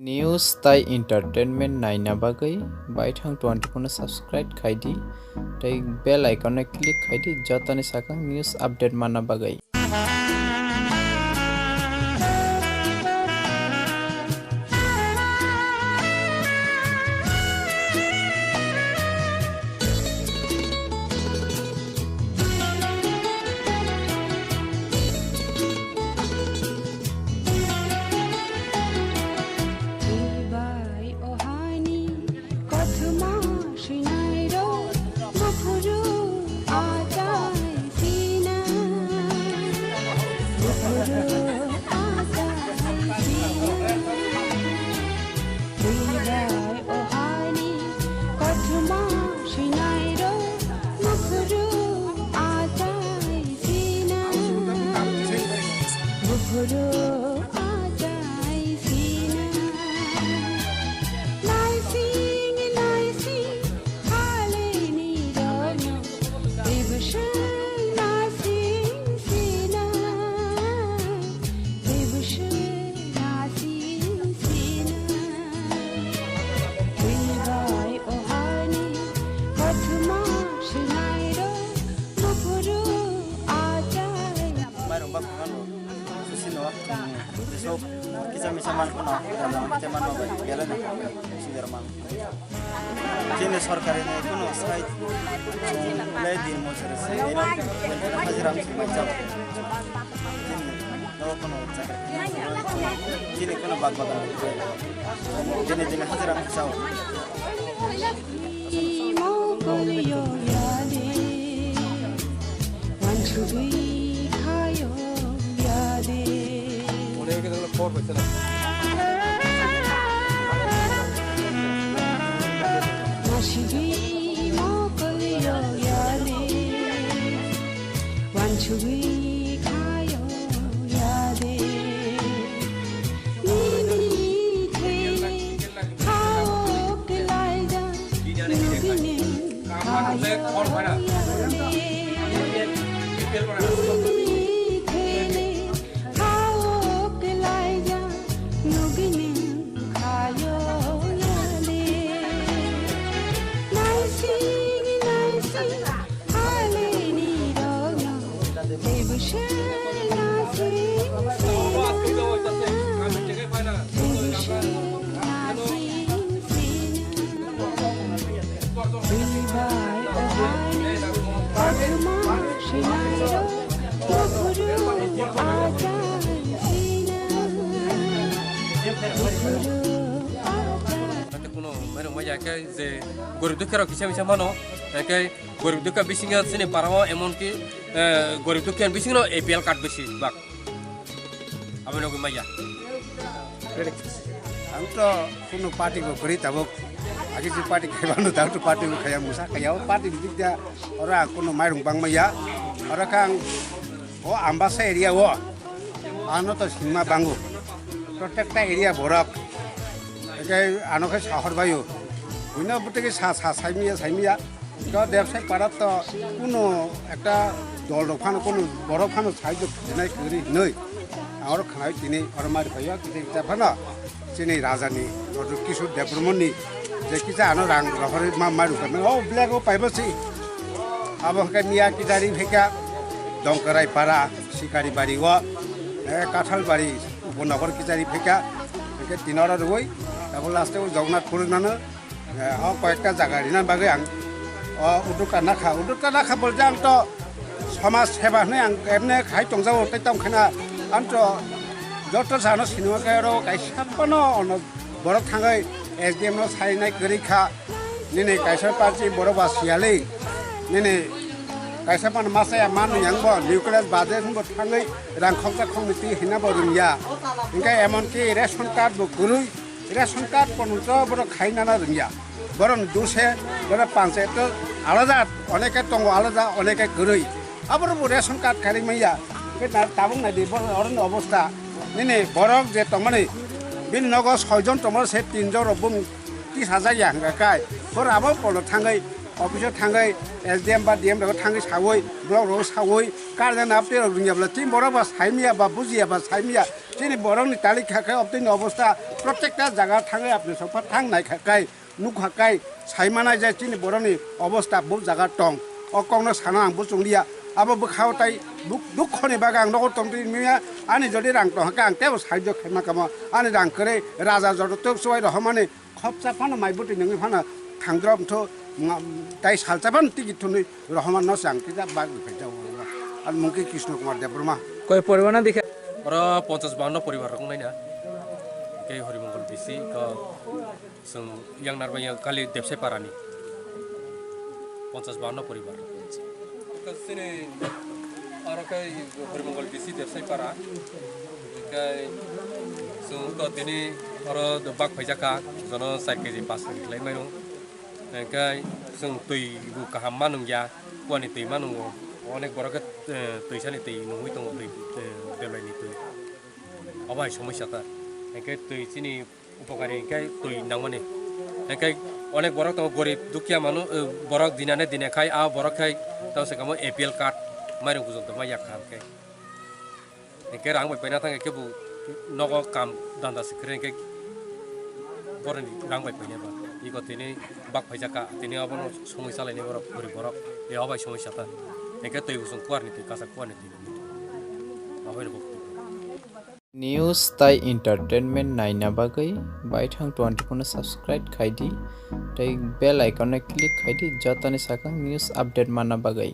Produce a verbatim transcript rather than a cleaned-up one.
News tai entertainment naina bagwi baithang twenty-four no subscribe khai di, tei bell icon no click khai di, jotoni sakang news update manna bagwi. Bai o hani kothoma swinairok buphuru achai sina. Buphuru achai sina. Bai o hani kothoma swinairok buphuru achai sina. Buphuru achai sina. Naising, naising, halini rokno. Tebwswng naising sina. Tebwswng naising sina. Twi bai o hani kothoma swinairok buphuru achai. Mairung bak phano sino. Jesu kisa misa man kono, kisa man no bai, gele ne, singer man. Chini sorkari ni kono sai, le din mo sere se, ino, hajira mo sai chao. Chini, no kono chakri. Chini kono bag bag. Chini, chini hajira mo chao. Wansugwi khayo yade, nini thele khao kelaida, nugini khayo yade, nini thele khao kelaida, nugini khayo yade. Naising, naising, Kuno merong ma ya khe je gorib dukhe rok kisa misa mano, hingke gorib dukhe bisingo chini para o emon ki, eh, gorib dukhe bisingo A P L card bisi bak. Abo nogwi maya. Ang to kuno party bo kwrwi tabuk. Agi si party khaibano, dang to party bo khaya, musa khaya, o party bo dikda. Oro ang kuno mairung bang maya. Oro kang o Ambasa area o. Ano to singma bango. Protecta area borok. Eke ano khe sahor bayo. Buino buteke sa, sa, saimiya, saimiya. To Debsai Para to kuno ekta dol rok phano, kuno borok phano sahajyo khainai kwrwi hinwi ang oro khwnai, tini oro mari phaiyo, kisa kisa phano chini raja ni Pradyot Kishore Debbarma ni je kisa ano rang rohorwi ma, ma rwkha, o black o paibo si. Abo hwnkhe miya kisa ri phaikha Dongkarai Para, Sikari Bari o, eh, Kathal Bari, Upanagar kisa ri phaikha, hwnkhe tini oro rwui, abo last o Jagannath Puri nano. Eh, o koyekta jaga rina bagwi ang o Uduka Nakha, Uduka Nakha bolte ang to somaj seba hwnwi ang emne khai tongjago, tei tamo kheno ang to joto sano sinima khe oro kaisa phano ono borok thangwi S D M no sainai kwrwi kha, nini kaisa party borok ba siyali, nini kaisa phano masa ya man yang bo nuclear budget hwnbo thangwi rang khoksa khokni twi hina bo rwngya, hwnkhe emon ki ration card bo kwrwi. Ration card pono to borok khai nana rwngya. Borok duse, borok panchayat to alada, oneke tongo alada, oneke kwrwi. Aborok bo ration card kharwi manya. Khe na tabuk nai di, borok oroni obostha. Nini borok je tongmani, bini nogo soijon tongmani se tinjon rok bum tis hajar ya hwnka kai. Borok abo pono thangwi, office o thangwi, S D M ba D M rok thangwi sawi, block rok sawi, card na update rok rwngya bwla. Tin borok ba saimya ba bujiya ba saimya. Chini borokni tali kha khe obtini obostha Protekta jaga thangwi apni sokpha thang naikha kai, nukha kai, saimanai je chini boroni obostha bo jaga tong. O kokno sana ang bo chungliya. Abo bwkhao tai buk-, dukhoni bagwi ang nogo tongtwi manya. Ani jodi rang tongkha khe ang tebo sahajyo khaima kamo. Ani rang kwrwi raja joto tei suwai rohormani khopsa phano mai bwtwi nungwi phano thangdrop tho nga-, tai salsa phano tigi thunwi rohormanno se ang kisa bagwi phaijao. Ani mung khe Krishna Kumar Debbarma. Koi poribar na dikha? Oro ponchas bawanno poribar rok wngnai na. Khe Horimongol bisi ko Chwng yang narbai yang kali Depsai parani ponchas bawanno poribar. Chini aro khe Horimongol bisi Depsai para. Hingkhe chwng to tini oro bak phaijak kha, jono char keji, paanch keji khlai mairum. Hingkhe chwng twi bo kaham ma nungya, kuani twi ma nungo. Onek borok khe, eh, twi sani twi nungwi tongo, twi, eh, belai ni twi. Obo hai somosya ta. Hingkhe twi chini upokari hingkhe twi nangmani. Hingkhe onek borok tongo gorib dukhiya manu, eh, borok dinane dine khai, a borok khai tamo se kamo A P L card mairung bujok tongma yak kha hingkhe. Hingkhe rang bai paina thang khe bo nogo kam danda se kwrwi hingkhe boroni rang bai paina ba. Iko tini bak phaijak kha, tini abono songwi chalaini borok, gorib borok. E obo hai somosya ta. Hingkhe twi bo chwng kuarni twi, kasak kuarni twi. Aboino bo. News tai entertainment naina bagwi baithang twenty-four no subscribe khai di tei bell icon no click khai di jotoni sakang news update manna bagwi.